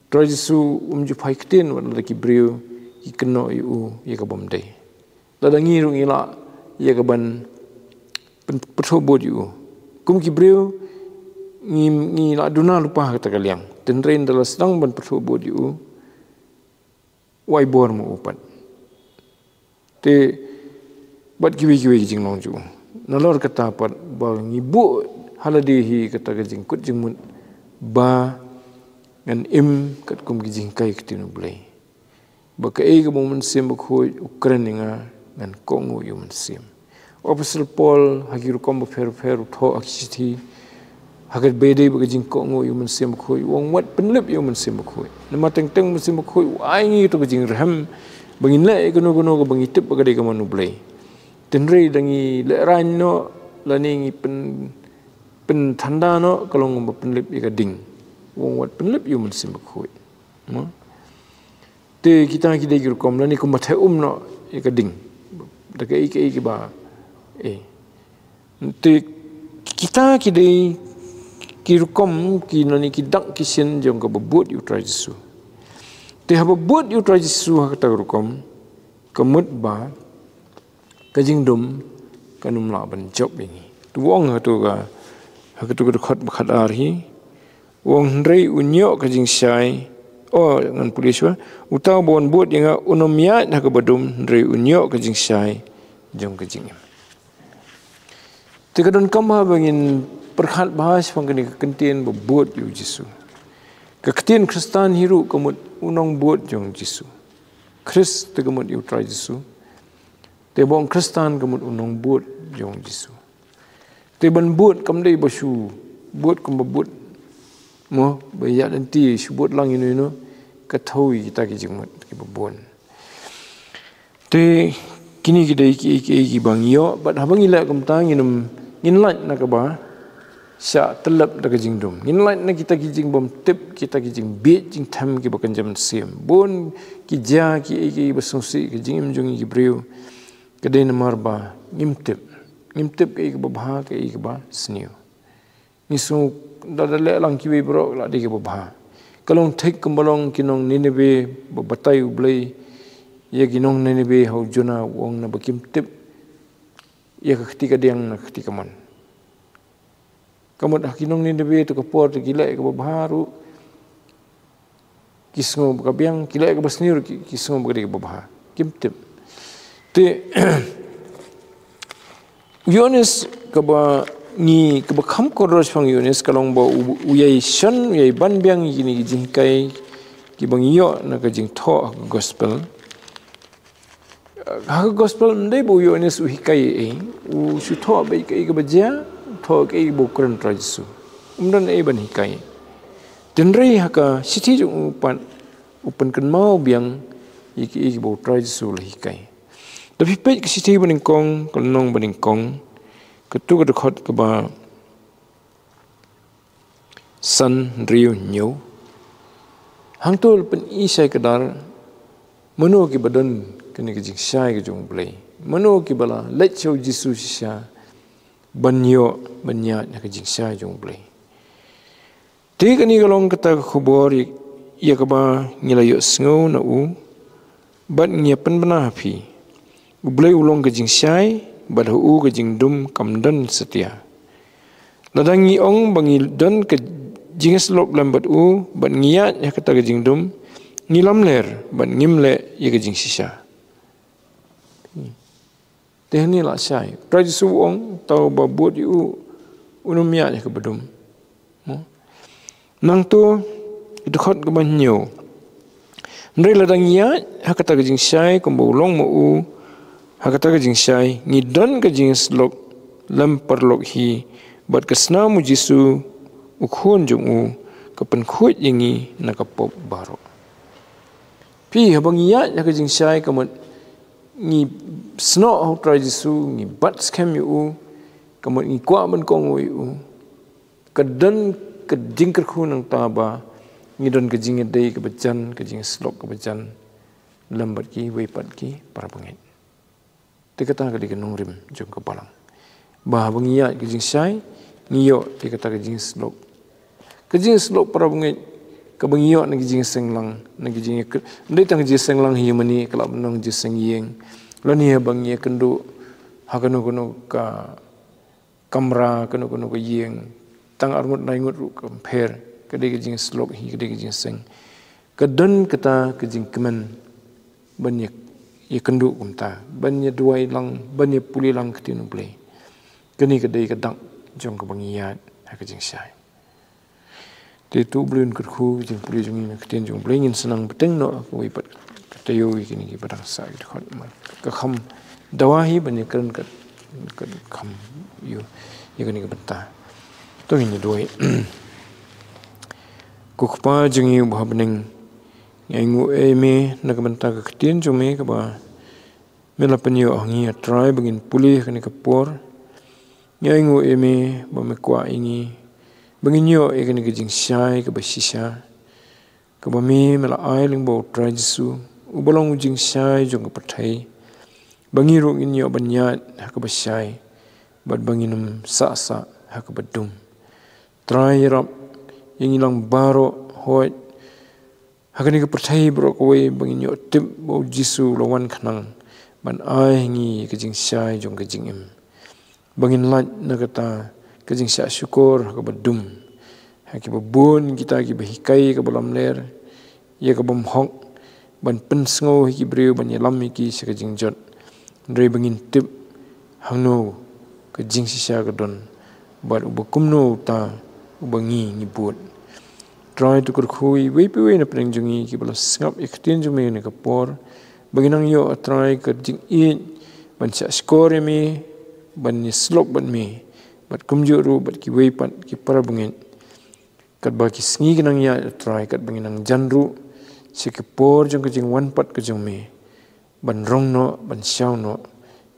Trai Jisu um ju phai ktien wat lada ki briew ki kynnoh ïa u ïa kabym dei. Lada ngi ruh ngi lah ïa kaban pyn-, pyrthuh bud ïa u, kum ki briew ngi, ngi lah duna lypa ha kata ka liang. Hynrei ynda la sdang ban pyrthuh bud ïa u, u ai bor ma u pat. Te bad kiwei kiwei ki jinglong jong u. Nalor kata pat ba ngi buh ha lade hi kata ka jingkut jingmut ba ngan im katkum ki jinghikai ka ktien U Blei. Ba kaei kaba u Mynsiem Bakhuid u kren ïa nga, ngan kohnguh ïa u Mynsiem. U Apostol Paul ha ki rukom bapher bapher u thoh ha ki shithi, ha kaba ïadei bad ka jingkohnguh ïa u Mynsiem Bakhuid, u ong wat pynlip ïa u Mynsiem Bakhuid. Namar teng teng u Mynsiem Bakhuid u ai ngi kata ka jingrhem ba ngin leh ïa kano kano kaba ngi tip ba ka dei ka mon U Blei. Hynrei da ngi lehraiñ noh lane ngi pyn, pynthanda noh, ka long ba pynlip ïa ka ding. U ong wat pynlip ïa u Mynsiem Bakhuid. Mo? Te kita ki dei ki rukom lane kumba theh um noh ïa ka ding da kaei kaei kiba, eh. Te kita ki dei ki rukom ki, lane ki dak ki shin jong kaba bud ïa U Trai Jisu. Te haba bud ïa U Trai Jisu ha kata ka rukom, ka mut ba ka jingdum kan ym lah ban jop ïa ngi. Te u ong ha katu ka, ha katu ka dkhot ba khatar hi, u ong, hynrei un ïoh ka jingshai. Oh, ngan pule shuwa. Uta uba wan bud ïa nga un ym ïaid ha kaba dum, hynrei un ïoh ka jingshai jong ka jingim. Te ka donkam ba ngin pyrkhat bha shaphang kane ka kyntien ba bud ïa u Jisu. Ka ktien Khristan hi ruh ka mut u nongbud jong u Jisu. Khrist te ka mut ïa u Trai Jisu. Te ba ong Khristan ka mut u nongbud jong u Jisu. Te ban bud kam dei ba shu bud kumba bud, mo, ba ïaid lynti shu bud lang ïano ïano, ka thew ïa kita ki jingmut kiba bun. Te kine ki dei kiei kiei kiba ngi ïoh, bad haba ngi leh kumta ngin ym, ngin lait na kaba shah tyllep da ka jingdum. Ngin lait na kita ki jingbymtip, kita ki jingbieit jingthem kiba kynja mynsiem. Bun ki jia kiei kiei ba sngewsih ka jingim jong ngi ki briew. Ka dei namar ba ngim tip. Ngim tip kaei kaba bha, kaei kaba sniew. Ngi sngew da, da leh lang kiwei baroh la dei kaba bha. Ka long thik kumba long ki nong Nineveh ba batai U Blei ïa ki nong Nineveh ha u Jonah, u ong naba kim tip ïa ka kti kadiang na ka kti kamon. Ka mut ha ki nong Nineveh tu ka por te ki leh kaba bha ruh ki sngew ba ka biang, ki leh kaba sniew ki, ki sngew ba ka dei kaba bha. Kim tip. Te u Ïoannis kaba ngi, kaba kham kordor shaphang u Ïoannis ka long ba u, u ïai shon, u ïai ban biang ïa kine ki jinghikai kiba ngi ïoh na ka jingthoh ha ka gospel. Ha ka gospel ym dei ba u Ïoannis u hikai ei, u shu thoh beit kaei kaba jia, thoh kaei kaba u kren u Trai Jisu. Um don ei ban hikai. Hynrei ha ka shithi jong u pat u pynkynmaw biang ïa kaei kaba u Trai Jisu u la hikai. Da phi peit ka shithi ba nyngkong, ka lynnong ba nyngkong, katu ka dkhot kaba san, hynriew, hynñiew. Hangto la pyni shai kdar mano kiba don kane ka jingshai ka jong U Blei, mano kiba la leit sha u Jisu shisha ban ïoh, ban ïaid ha ka jingshai jong U Blei. Te kane ka long kata ka khubor ïa, ïa kaba ngi la ïohsngew na u bad ngi ïa pynbna ha phi. U Blei u long ka jingshai, bad ha u ka jingdum kam don satia. Lada ngi ong ba ngi don ka jingïasyllok lem bad u, bad ngi ïaid ha kata ka jingdum, ngi lamler bad ngim leh ïa ka jingshisha. Te hangne la shai. Trai Jisu u ong, tau ba bud ïa u, un ym ïaid ha kaba dum. Mo? Nangto, dkhot kaba hynñiew. Hynrei lada ngi ïaid ha kata ka jingshai kumba u long ma u, ha kata ka jingshai ngi don ka jingïasyllok lem paralok hi, bad ka snam u Jisu u Khun jong u ka pynkhuid ïa ngi na ka pop baroh. Phi, haba ngi ïaid ha ka jingshai ka mut ngi snoh ha u Trai Jisu, ngi bat skhem ïa u, ka mut ngi kwah ban kohnguh ïa u. Ka don ka jingkyrkhu nangta ba ngi don ka jingïadei kaba jan, ka jingïasyllok kaba jan lem bad kiwei pat ki para bangeit. Te kata ka dei ka nongrim jong ka balang. Ba haba ngi ïaid ka jingshai, ngi ïoh ïa kata ka jingïasyllok. Ka jingïasyllok para bangeit, kaba ngi ïoh na ka jingseng lang, na ka jing, ym dei tang ka jingseng lang hi mane, ka lah ban long jingseng ïing. Lane haba ngi ïakynduh ha kano kano ka kamra, kano kano ka ïing, tang arngut laingut ruh kam pher, ka dei ka jingïasyllok hi, ka dei ka jingseng. Ka don kata ka jingkmen ban ïa, ïakynduh kumta, ban ïaduwai lang, ban ïapule lang ka ktien U Blei. Kane ka dei ka dak jong kaba ngi ïaid ha ka jingshai. Te to U Blei un kyrkhu ka jingpule jong ngi na ka ktien jong U Blei. Ngin sa nang bteng noh ha kawei pat ka taïew ïa kine kiba dang sah ki dkhot, namar ka kham dawa hi ban ïakren ka, ka kham ïa, ïa kane ka bynta. To ngin ïaduwai. Ko Kpa jong ngi uba ha bneng, ngi ainguh ïa me na ka bynta ka ktien jong me kaba me la pynïoh ha ngi, A Trai, ba ngin pule ha kane ka por. Ngi ainguh ïa me ba me kwah ïa ngi ba ngin ïoh ïa kane ka jingshai kaba shisha, kaba me, me la ai lyngba U Trai Jisu, uba long u jingshai jong ka pyrthei, ba ngi ruh ngin ïoh ban ïaid ha kaba shai, bad ba ngin ym sah sah ha kaba dum. Trai, ïarap ïa ngi lang baroh, hooid, ha kane ka pyrthei baroh kawei, ba ngin ïoh tip ba U Jisu u la wan khnang ban ai ha ngi ka jingshai jong ka jingim, ba ngin lait na kata ka jingshah shukor ha kaba dum, ha kiba bun kita kiba hikai kaba lamler, ïa kaba ym hok, ban pynsngew ha ki briew, ban ïalam ïa ki sha ka jingjot. Hynrei ba ngin tip hangno ka jingshisha ka don, bad uba kumno uta uba ngi ngi bud. Trai, to kyrkhu ïa iwei pa iwei na pdeng jong ngi kiba la sngap ïa ka ktien jong me ha kane ka por, ba ngin nang ïoh, A Trai, ka jingïeit ban shah shkor ïa me, ban ïasyllok bad me, bad kumjuh ruh bad kiwei pat ki para bangeit. Katba ki sngi ki nang ïaid, A Trai, katba ngin nang jan ruh sha ki por jong ka jingwan pat ka jong me, ban rong noh, ban shaw noh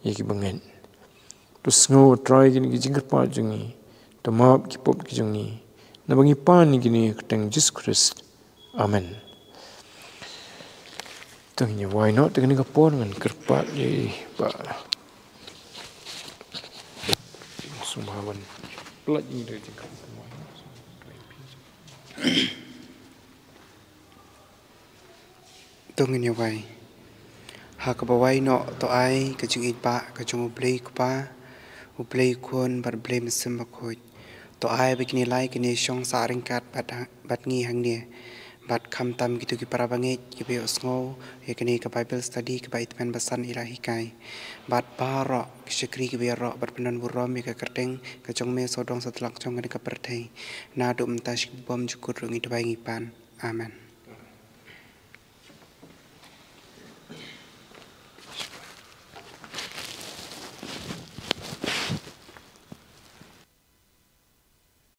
ïa ki bangeit. To sngew, A Trai, kine ki jingkyrpad jong ngi, to map ki pop ki jong ngi, naba ngi pan ïa kine ha ka kyrteng Jisu Khrist. Amen. To ngin ïa wai noh, te ha kane ka por ngan kyrpad ïa i Bah Sumhawan. Pynlait ïa ngi da ka jingkyrpad. To ngin ïa wai. Ha kaba wai noh, to ai ka jingïeit ba ka jong U Blei Kpa, U Blei Khun bad U Blei Mynsiem Bakhuid. To ai ba kine lai kine shong sah ryngkat bad, bad ngi hangne, bad khamtam kito ki para bangeit kiba ïohsngew ïa kane ka Bible study kaba i tymmen basan i la hikai, bad baroh ki shakri kiba ïaroh bad pyndon burom ïa ka kyrteng ka jong me sawdong satlak jong kane ka pyrthei, naduh mynta sha ki bymjukut ruh ngi duwai ngi pan. Amen.